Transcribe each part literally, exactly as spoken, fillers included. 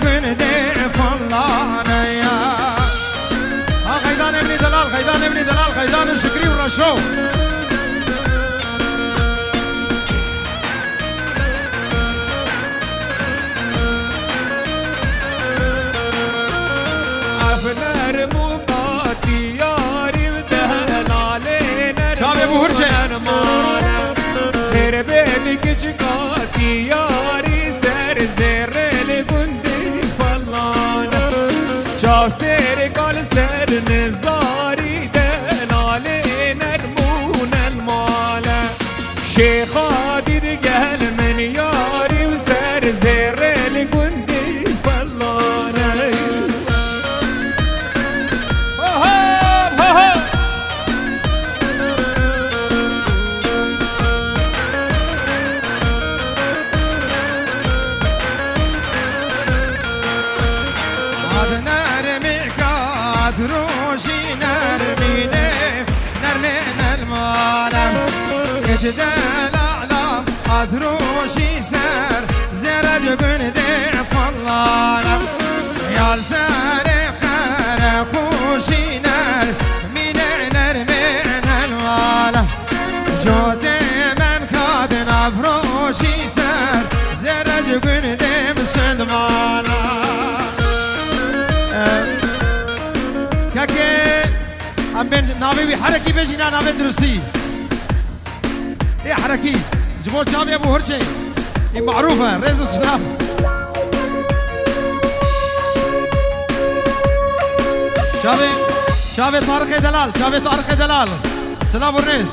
gundê Fallane ya. Ha, xeydanê min ê delal, xeydanê min ê delal, xeydanê Şikrî û Reşo. Ev nerm û qatî yarî û delalê nerm Çavê û Buhurçe. Nermane. Xêrbê dikic qatî yarî ser zêrê li gundê Fallane. Çavstêrê kal ser nizarî delalê nerm û nermane. Şêxa dî digel min yarî û ser zêrê li gundê Fellane. Ho, ho, ho, ho. Ad nermî kat rojî nermîne. Nermê nermane, ê ci delala, ad rojî ser, zêre ci gundê Fellane. Yal serê qereqoşî nermîne nermê nermane. Cotê memkadin afroşî ser, zêre ci gundê misilmane. Kekê Em bên navê wî Herekî bêjî, na navê durustî. Ê Herekî, ji bo çavê Ebû Hurçê. Ê marûf e, rêz û silav. Çavê, çavê Tarixê Delal, çavê Tarixê Delal. Silav û rêz.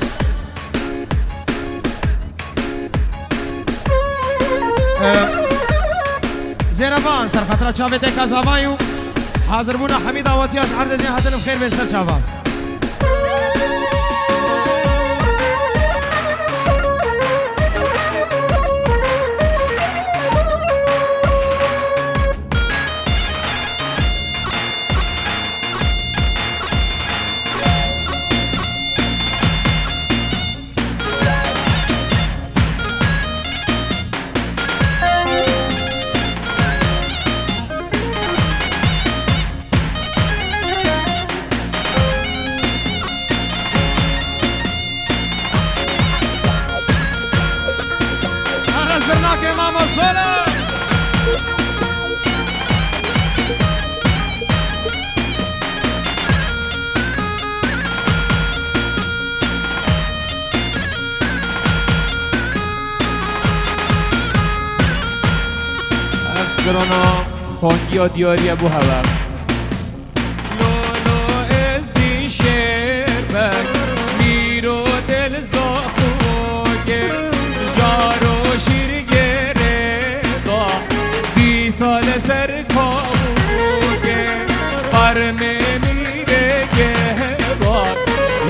Ee, Zêrevan, ser xatira çavê te kazavayî û hazirbûna Hemîd Awatiya ji erdê jê hatin bi xêr bê ser çavan. Here zirnakê mama solo. Ev strana xwendiya diyarî ye bo hewe. Lolo ez dî şêrbek, mîro dil zaxoke, jaro şîrgêrê da, dîsa li ser kabuke, qarmê mîrê gehda,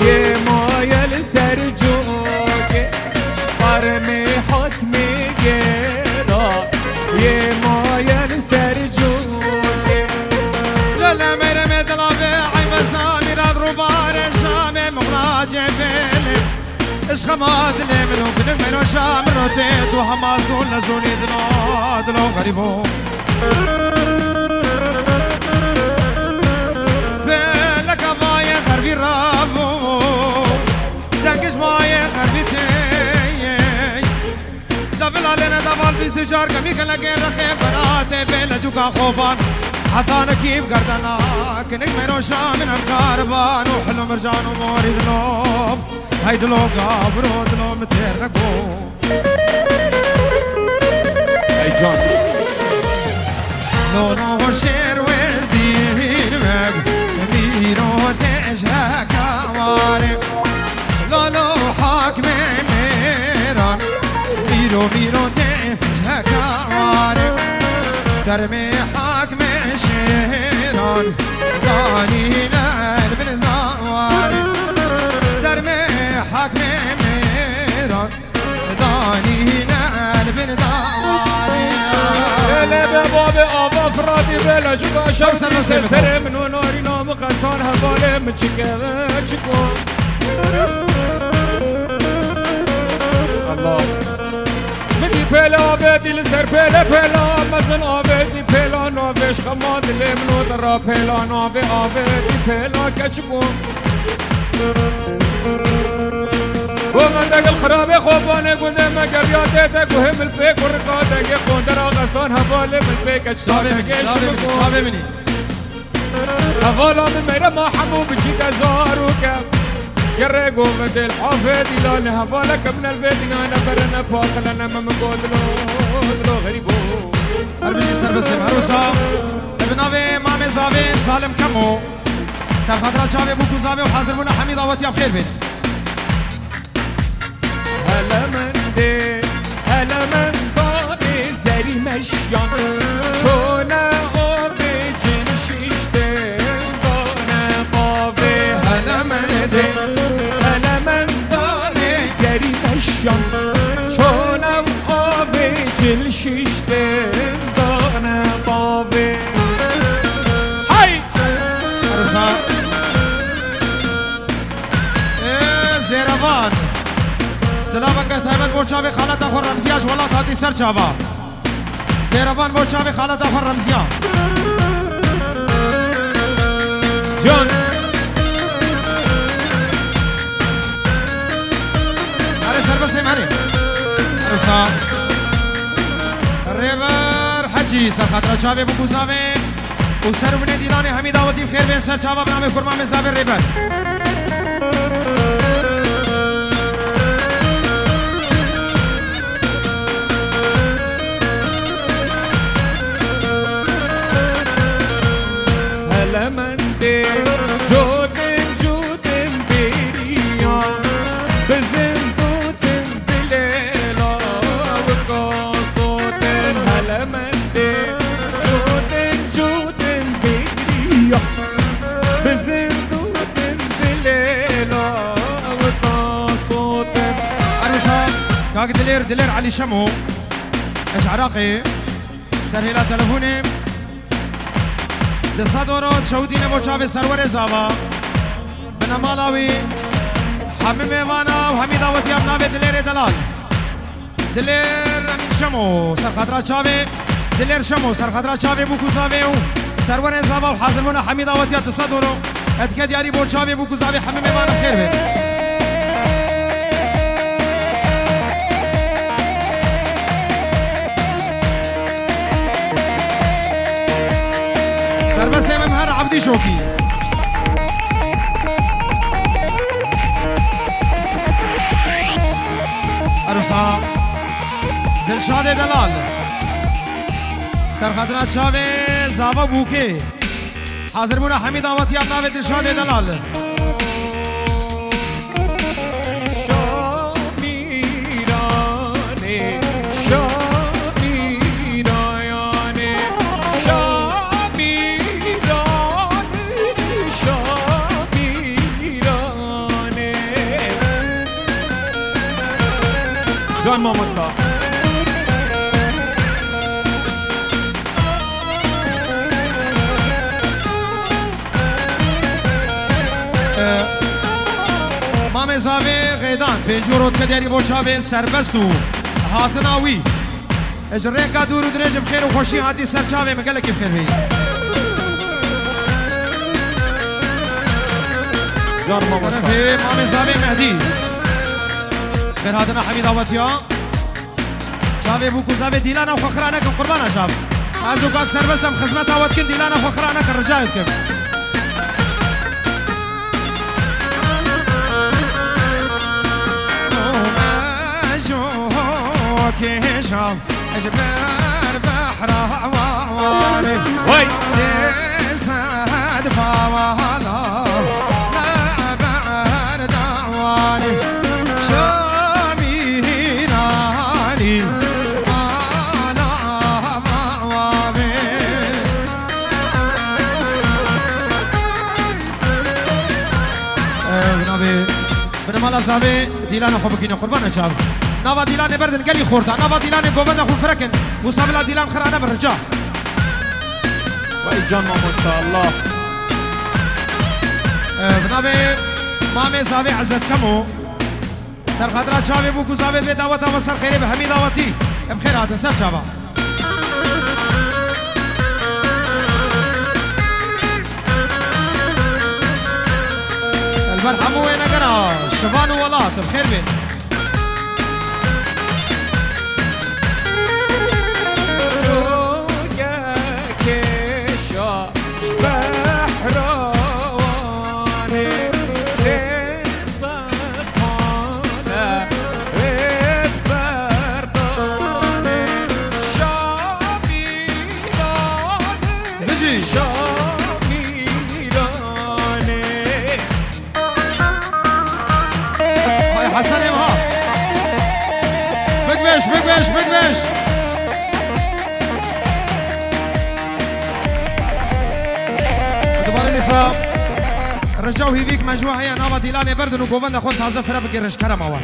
yê maye li ser coke, qarmê hakmê gehda, yê maye li ser coke. Lele meremê dila be, ay mesa mîrad rûbare şamê mixra cebelê. Eşqema dilê min û kinik meyno şam rotê tu hema zûn le zûnî dilo, dilo xerîbo. Beleka vaye xervî rabû, dengiş vaye xervî tê. Davila lêne daval bîst û çar kemî gelekê rexê feratê bê le cûka xoban. Heta nekî bi gerdena kinik meyno şam min em kariban û hilo mircan û morî dilo. Hey dilo gavro dilo mi têr neko. Hey can. Lolo şêr wezdî hilmek, mîro te ji heka ware. Lolo hakmê mêran, mîro, mîro te ji heka ware. Termê hakmê şêran, danîne li bin daware. Termê hakmê mêran, danîne li bin daware. Ele be babê ava Firatî be le cuka şev serê min û narîna min qesan hevalê min çike ve çiko. Allah. Min dî pêle avêtî li ser pêle pêla mezin avêtî pêla nav Xema dilê min û te ra pêla navê avê dî pêla keçik bû. Govendek li xirabê xwe banê gundê me geriya tê te guhê min pê kurika dengê qondera xesan hevalê min pê keç çavê min, çavê min, çavê min. Hevala min merema hemû biçîte zaroke. Gerê govendê li havê dîlane hevaleke min el vê dînane berene paqilene me min go dilo, dilo xerîbo. Her bijî serbestê me. Her wisa bi navê mamê zavê Salim Kemo. Serxatira çavê bûk û zavê û hazirbûna hemî dawetiya bi xêr bên. Helemendê, helemendanê zerî meşyan, çone avê cin şiştin dane qavê. Helemendê, helemendanê zerî meşyan, çone avê cin şiştin dane qavê. Hay! Arıza. Ê, Zêrevan. Silaveke taybet bo çavê xaleta xwe Remziya ji welat hatî ser çava. Zêrevan bo çavê xaleta xwe Remziya. Can. Erê serbestê me erê. Erê sağ. Rêber Hecî, serxatira çavê bûk û zavê. û ser û binê dîlanê hemî dawetî bi xêr bên ser çava bi navê kurma mê zavê rêber. Helemendê, cotin, cotin bêriya, bizin dotin dilê lawika sotin helemendê, cotin, cotin bêriya, bizin dotin dilê lawika sotin. Her wisa kak Dilêr, Dilêr Elî Şemo, ez Iraqê. Serhêla telefonê. Di sed euro çewtîne bo çavê serwerê zava. Binemala wî hemî mêvana û hemî dawetiya bi navê Dilêrê Delal. Dilêr Emîn Şemo, serxatira çavê. Dilêr Şemo, serxatira çavê bûk û zavê û serwerê zava û hazirbûna hemî dawetiya di sed euro. Etike diyarî bo çavê bûk û zavê hemî mêvana xêr bên. Serbestê min her Evdî Şokî. Erosa Dilşadê Delal. Serxatira çavê zava bûkê. Hazirbûna hemî dawetiya bi navê Dilşadê Delal. Şamîranê, şamîrayanê, şamîranê, şamîranê. Can mamosta. Mamê zavê Xêdan, pêncî euro dike diyarî bo çavê serbest û hatina wî. Ji rêka dûr û dirêj bi xêr û xweşî hatî ser çavê min, gelekî bi xêr bî. Can mamosta. Ji terefê mamê zavê Mehdî. Xêr hatina hemî dawetiya. Çavê bûk û zavê dîlana xwe xira nekin, qurbana çav. Ez û kak serbest em, xizmeta we dikin, dîlana xwe xira nekin, rica dikim. Kêşa ji ber behra Wanê. Vay! Sê sed bawana me berda Wanê. Şamî Hîlanî ana ma wavê. Ev navê. Binê mala zavê dîlana xwe bikîne, qurbana çav. Nava dîlanê berdin gelî xorta. Nava dîlanê govenda xwe firekin. Wisa bila dîlan xira nebin rica. Vay can mamosta, Allah. Ev navê mamê zavê Ezet Kemo. Serxatira çavê bûk û zavê vê daweta ve ser xêrê bi hemî dawetî. Ev xêr hatin ser çava. Ber hemû wênegera şivan û welat, bi xêr bên. Şogekê şaş behra wanê sê sed pale rê berdanê şabîranê. Bijî. Şabîranê. Hay Hesen Emha. Bigbeş, bigbeş, bigbeş. Dibare dîsa rica û hîvîk me ji we heye nava dîlanê berdin û govenda xwe taze fire bikin rêşkera me we.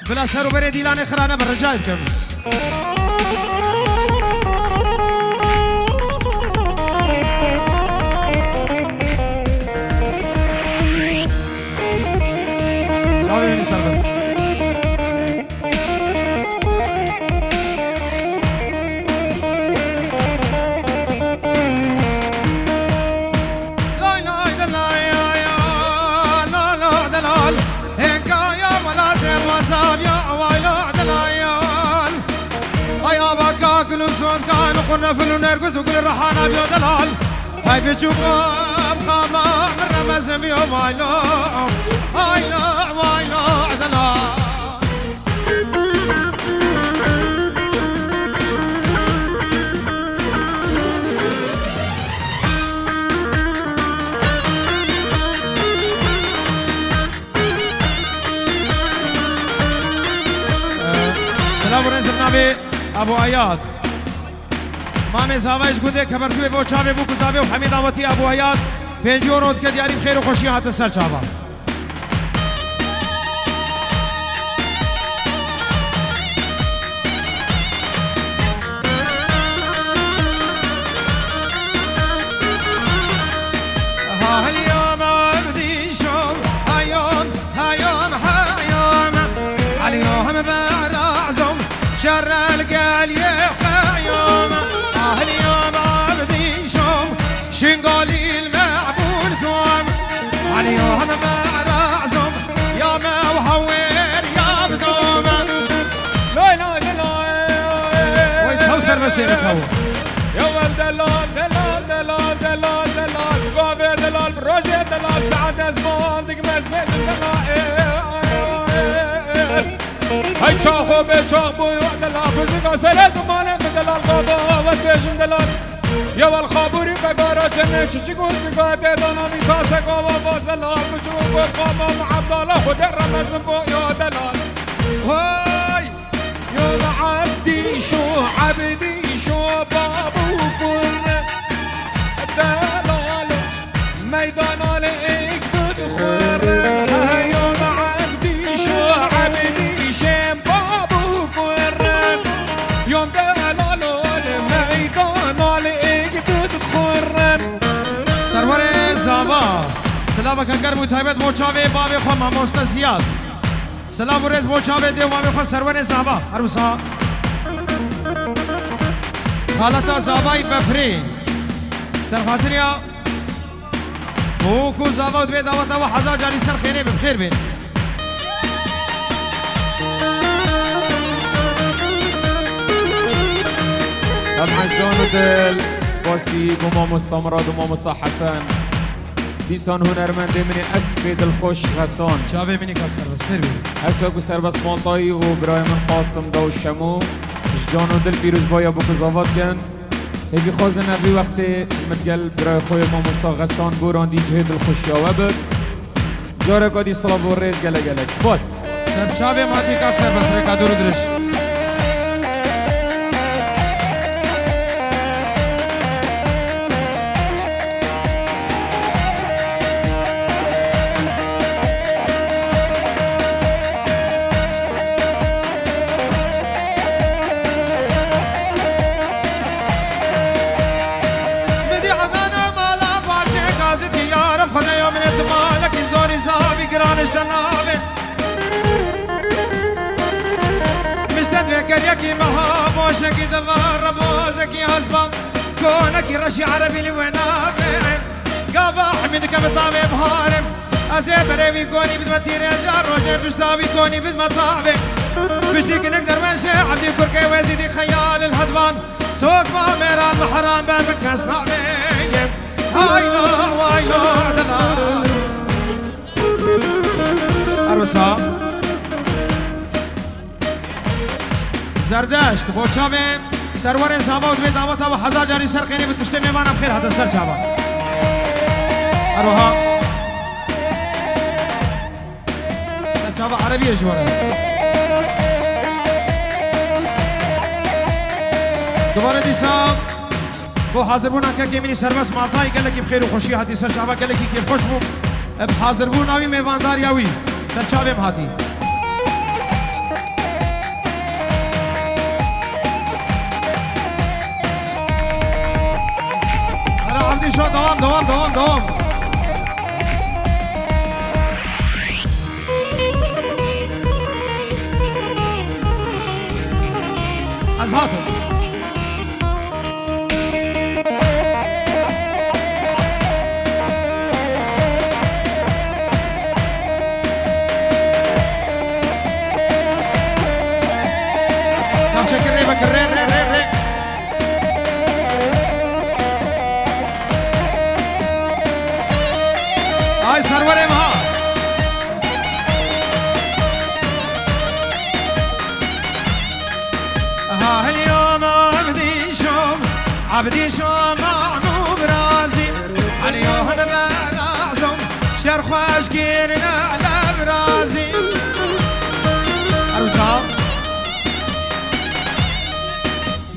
Bila ser û berê dîlanê xira nebe, ricayê dikim. Çavê min serbest. Lay lay de lay ya ya, la la de lal. Hêkaya welatê me zaviya, way la de lay ya. Ay ava kakil û sotkan û qurnefil û nergiz û gul rihana biyo delal. Hay biçûka xama min remezim biyo, way la, hay la, way la delal. Silav û rêzim navê Ebû Eyad. Mamê zavayê ji gundê Kebertûyê bo çavê bûk û zavê û hemî dawetî Ebû Eyad pêncî euro dike diyarî bi xêr û xweşiyê hatin ser çava. Haliya mevdîşo, hayom, hayom, hayom. Aliyo hem berazom, şerrel gel ye qeyom. Ahliyo mevdîşo, şingalîl mebûn kom. Aliyo hem berazom, ya me û hewêr ya bidom. Lay lay lay. Way taw serbestê be taw. Ya wel delal, delal, delal, delal, delal. Gavê delal, rojê delal, saet ez van digmez bê delal. Hey çaxo bê çax bû ya delal. Kuzika serê zimanê min delal, gava vet bêjin delal. Ya wel xabûrî begara çenê çiçik û zika tê dana min tasek ava vazelal. Biçû got qama min Ebdala xwedê remezin bo ya delal. Vay! Yol Ebdîşo, Ebdîşo, babû kur delal. Meydan alê ek dud xur. Yol Ebdîşo, Ebdîşê, babû kur. Yol delal ol, meydan alê ek dud xur. Serwerê Zava. Silaveke germ û taybet bo çavê bavê xwe mamoste Ziyad. Silav û rêz bo çavê dê û bavê xwe serwerê Zava. Her wisa xaleta Zavayî Befrî. Serxatiriya bûk û zava û divê daweta we hezar carî ser xêrê be, bi xêr bên. Em ez can û dil spasî bo mamosta Mirad û mamosta Hesen. Dîsan hunermendê min ê ez bê dilxweş Xesan. Çavê min ê kak Serbest, pêr bê. Ez wekî Serbest Maltayî û birayê min Qasim Daw Şemo ji can û dil pîrozbaya bo ku zava dikin. Hêvî xwazin ev vî wextê min digel birayê xwe yê mamosta Xesan Goran dî cihê dilxweşiya we bit. Careka dî silav û rêz gelek gelek. Spas. Serçavê matî kak Serbest, rêka dûr û dirêj. Min dî Edana mala başê gazit ki yarim xwedeyo min ê tu malekî zorî zavî giran işte navê. Mistet vê keryekî meha boşekî deva rebozekî hesba. Konekî reşî erebî li wê navê. Gava hemî dike bi tavê biharê. Ez ê berê wî konî bidme tîrêja rojê, pişta wî konî bidme tavê. Piştî kinik derwêşê, Evdî kurkê wê zîdî xeyal il hedvan. Sok ma mêran mehran be min kes navê. Haylo, waylo, dela. Her wisa. Zerdeşt, bo çavê serwerê zava û divê daweta we hezar carî ser xêrê bi tiştê mêvan em xêr hate ser çava. Her wiha. Ser çava erebiyê ji we re. Dubare dîsa bo hazirbûna kekê min î Serbest Maltayê gelekî bi xêr û xweşî hatî ser çava, gelekî kêfxweş bû. Bi hazirbûna wî, mêvandariya wî ser çavê min hatî. Here Evdî şo dewam, dewam, dewam, dewam. Ez hatim. Çavçekî rê vekir, rê, rê, rê, rê. Ay serwerê me ha. Ha heliyo me Evdî şom, Evdî şom, Mahmû birazî. Heliyo hene berazom, şer xweş kirine le birazî. Her wisa.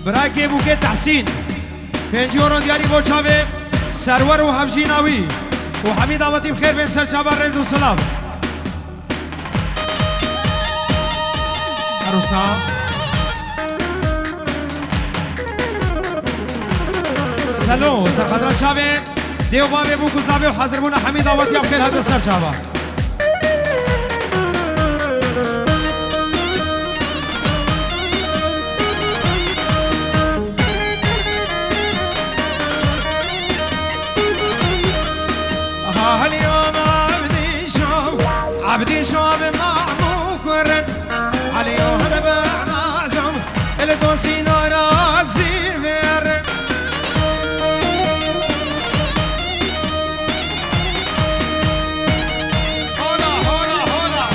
Birakê bûkê Tehsîn. Pêncî euro diyarî bo çavê serwer û hevjîna wî. Û hemî dawetî bi xêr bên ser çava rêz û silav. Her wisa. Selo, ser xatira çavê dê û bavê bûk û zavê û hazirbûna hemî dawetiya bi xêr hate ser çava. Aha, heliyo me Evdî şom, Evdî şom, Mahmû kurin. Heliyo hene berazom, el dosî narazî verin. Hola, hola, hola.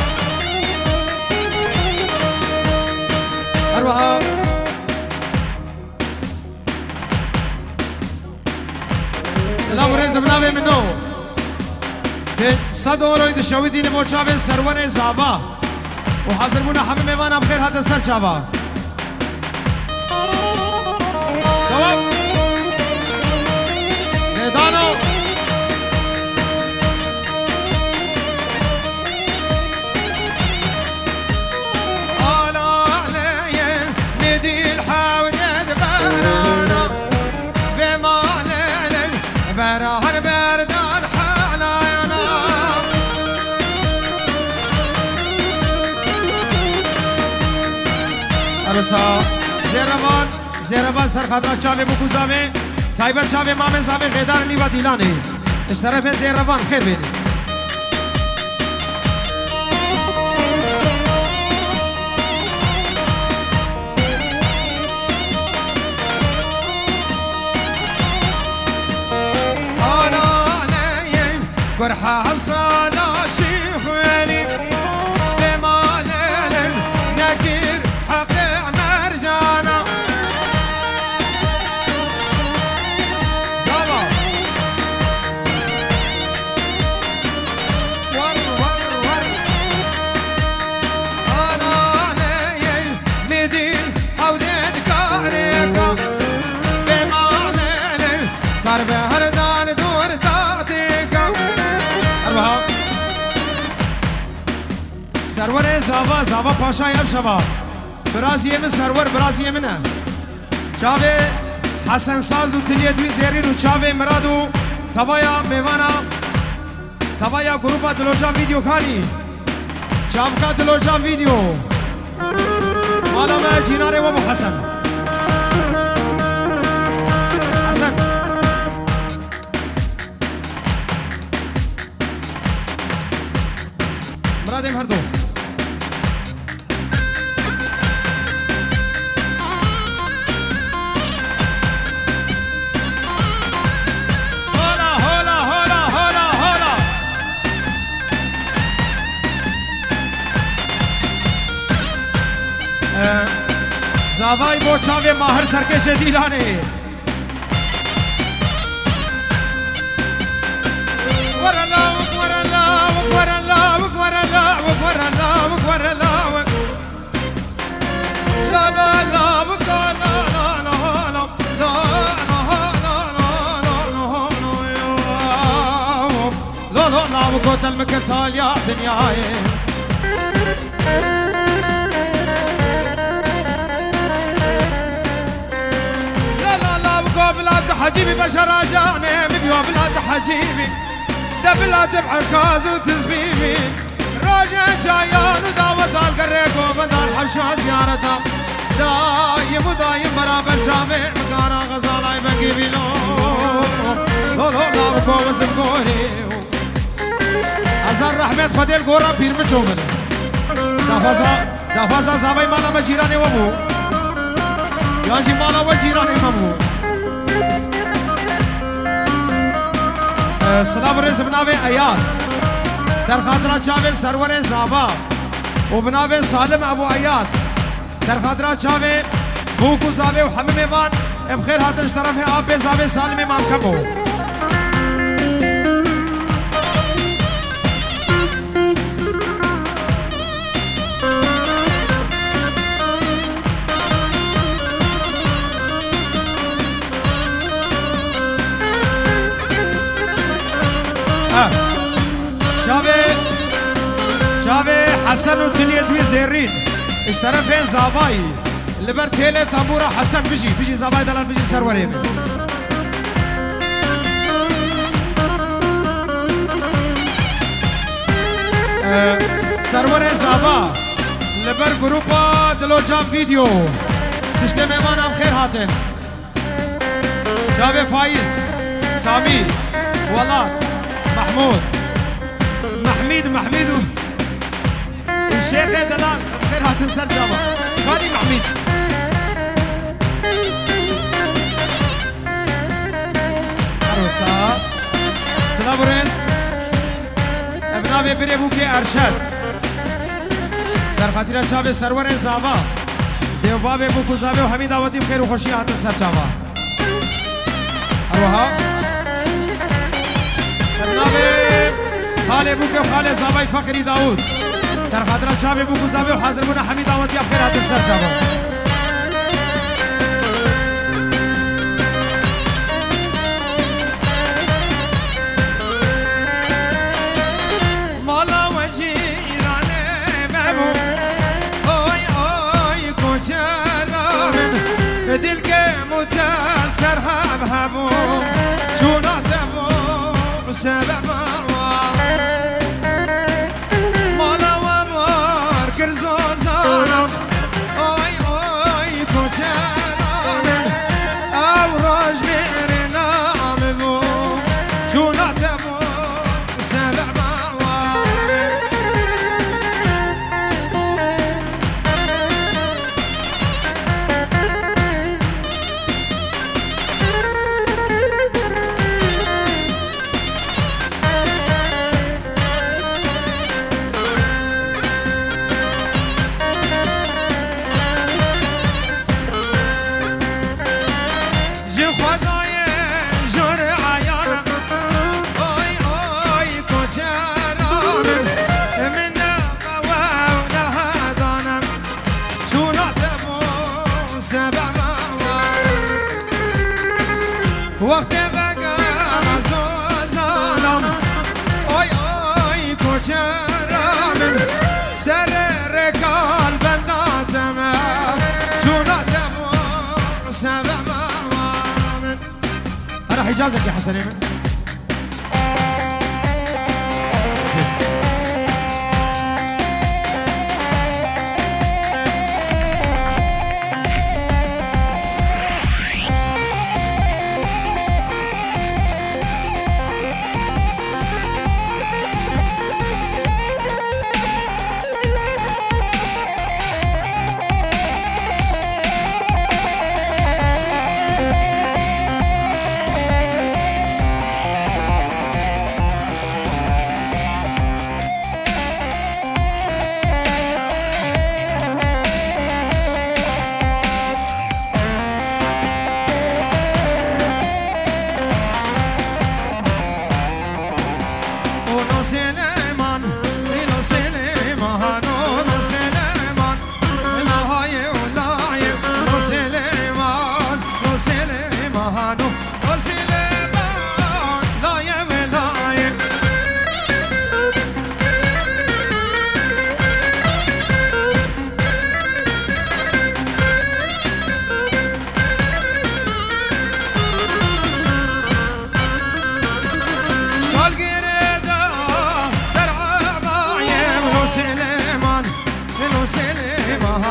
Her wiha. Silav û rêz bi navê min o. Pê sed euroyê dişewitîne bo çavên serwerê zava. Û hazirbûna hemî mêvana bi xêr hate ser çava. Dewam. Mêdano. Alaleyê, medîl hewdê di berana. Bê malê, bera her berdan helayana. Arosa, zêrevan, zêrevan ser xatira çavê bûk û zavê, taybet çavê mamê zavê Xêdar Nîva Dîlanê. Ji terefê zêrevan xêr bêne. Alaleyê, kurha hemsala şîxwelî, bê malê nekir heqê mercana. Zava. War, war, war. Alaleyê, medîn hewdê dikareka. Bê malê, kar be her dan dûr tateka. Her wiha. Serwerê zava, zava paşayê ev şeva. Biraziyê min serwer, biraziyê min e. Çavê Hesen Saz û tiliyê wî zêrîn û çavê Mirad û tavaya mêvana, tavaya grupa Dilocan Vîdyokanî. Çavka Dilocan Vîdyo. Mala me cînarê we bo Hesen. Hesen. Dem her du. Hola, hola, hola, hola, hola. Ee, zavay bo çavê Mahir Serkêşê Dîlanê. Lolo lawiko telmike taliya dinyayê. Lolo lawiko bila tu hecî bî beşera canê min bîyo bila tu hecî bî. De bila tu bi ekaz û tizbî bî. Rojê çayan û dawetan gerê govendal hemşa ziyareta. Dayim û dayim beraber çavê mikana xezalay vengî bî lo. Lolo lawiko wezim gorî. Hezar rehmet Xwedê li gora pîrmiço bide. Daxwaza, daxwaza zavay mala me cîranê we bû. Yan jî mala we cîranê me bû. Ee, silav û rêz bi navê Eyad. Serxatira çavê serwerê zava. Û bi navê Salim Ebû Eyad. Serxatira çavê bûk û zavê û hemî mêvan, em xêr hatin ji terefê apê zavê Salimê Mamkemo. Ha. Çavê, çavê Hesen û tiliyê wî zêrîn. Ji terefê zavayî. Li ber têlê tembûra Hesen bijî, bijî zavayê delal, bijî serwerê min. Ee, serwerê zava. Li ber grupa Dilo Can Video. Tiştê mêvan em xêr hatin. Çavê Faiz, Samî, Welat, Mehmûd, Mehmîd, Mehmîd û, û Şêxê Delal, xêr hatin ser çava. Kalî Mehmîd. Erosa. Silav û rêz. Ev navê birê bûkê Erşed. Serxatîra çavê serwerên zava. Dêvbavê bûk û zavê û hemî dawetî bi xêr û xweşî hatin ser çava. Eroha. Ev navê xalê bûkê xalê zavay Feqirî Dawûd. Serxatîra çavê bûk û zavê û hazirbûna hemî dawetiya bi xêr hatin ser çava. Mala we cîranê me bû. Oy, oy, koçera min. Dilkê mû te ser hev hebû. Çûna te bû sebeba wan. Mala we mar kir zozana. Oy, oy, koçera min. Ew roj mêrê nam bû. Çûna te bû sebeba wan. Ji Xwedayê jor eyan e. Oy, oy, koçera min, min nexewe û nehedane. Çûna te bû sebeba wan. Wextê vegera zozanam. Oy, oy, koçera min. Serê rêkal benda te me. Çûna te bû sebeba wan. Hera Hicazekî Hesenê min. Süleyman,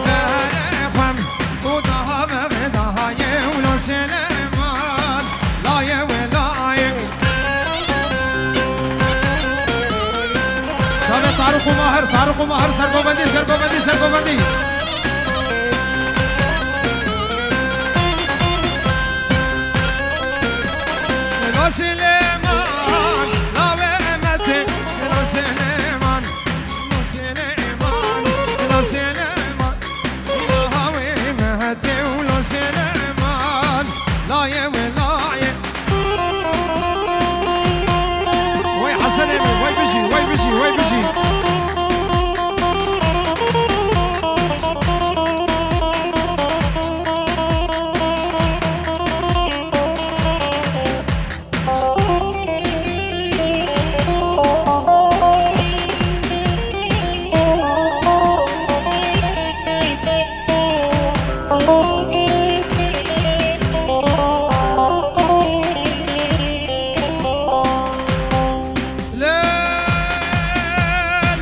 berê xwe û daha ve daha ye û lo Süleyman, layê wê layê. Çavê Tarık û Mahir, Tarık û Mahir, sergovendî, sergovendî, sergovendî. Lo Süleyman, lawê Emetê, lo Süleyman, lo Süleyman, lo Süleyman, lawê Emetê, lo Süleyman, layê wê layê. Wey Hesenê min, wey bijî, wey bijî, wey bijî. Lê,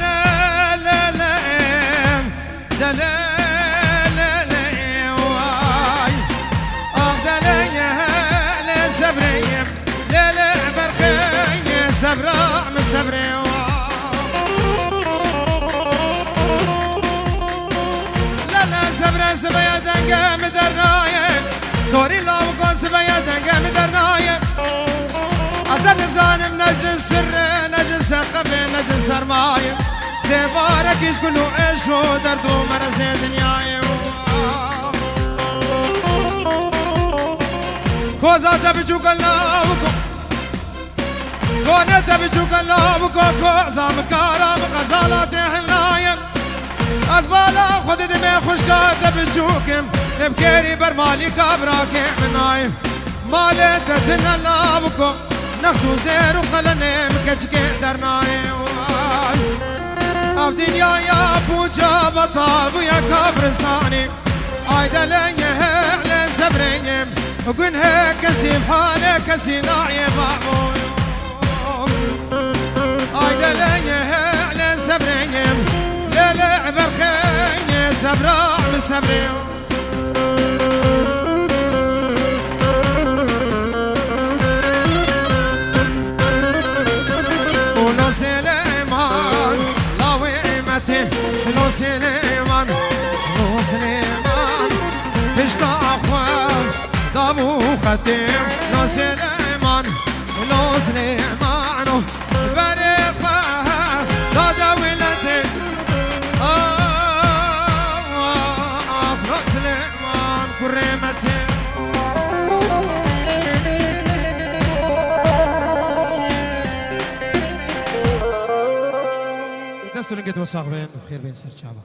lê, lê, lê, lê, lê, lê, lê, way. Ax delê, lê sebrê, lê, lê berxê, sebra min sebrê, way. Lele sebre sibeye denge mi dernaye. Torî lawiko sibeye denge mi dernaye. Ez ê nizanim ne ji sirre, ne ji seqefê, ne ji sermaye. Sêvarekî ji gul û êş û derd û merezê dinyayê. Koza te biçûke lawiko. Gonê te biçûke lawiko, koza min kara min xezalatê hinaye. Ez bala xwe didimê xwişka te biçûkim, lê bi kêrî ber malîka birakê min nayê. Malê te tine lawiko, next û zêr û xelenê min keçikê dernayê. Way. Ev dinyaya pûça betal bûye kabristanê. Ay delê ye lê sebrê ye. Gunhe kesî, halê kesî nayê babo. Ay delê ye lê sebrê ye. Lê lê berxê ye, sebra min sebrê. Û lo Silêman, lawê Metê, lo Silêman, lo Silêman, pişta xwe dabû xetê, lo Silêman, lo Silêman, berê xwe da dewletê. Ah, ah, ah, lo Silêman, kurê Metê. Dest û lingê te sax bin, bi xêr bin ser çava.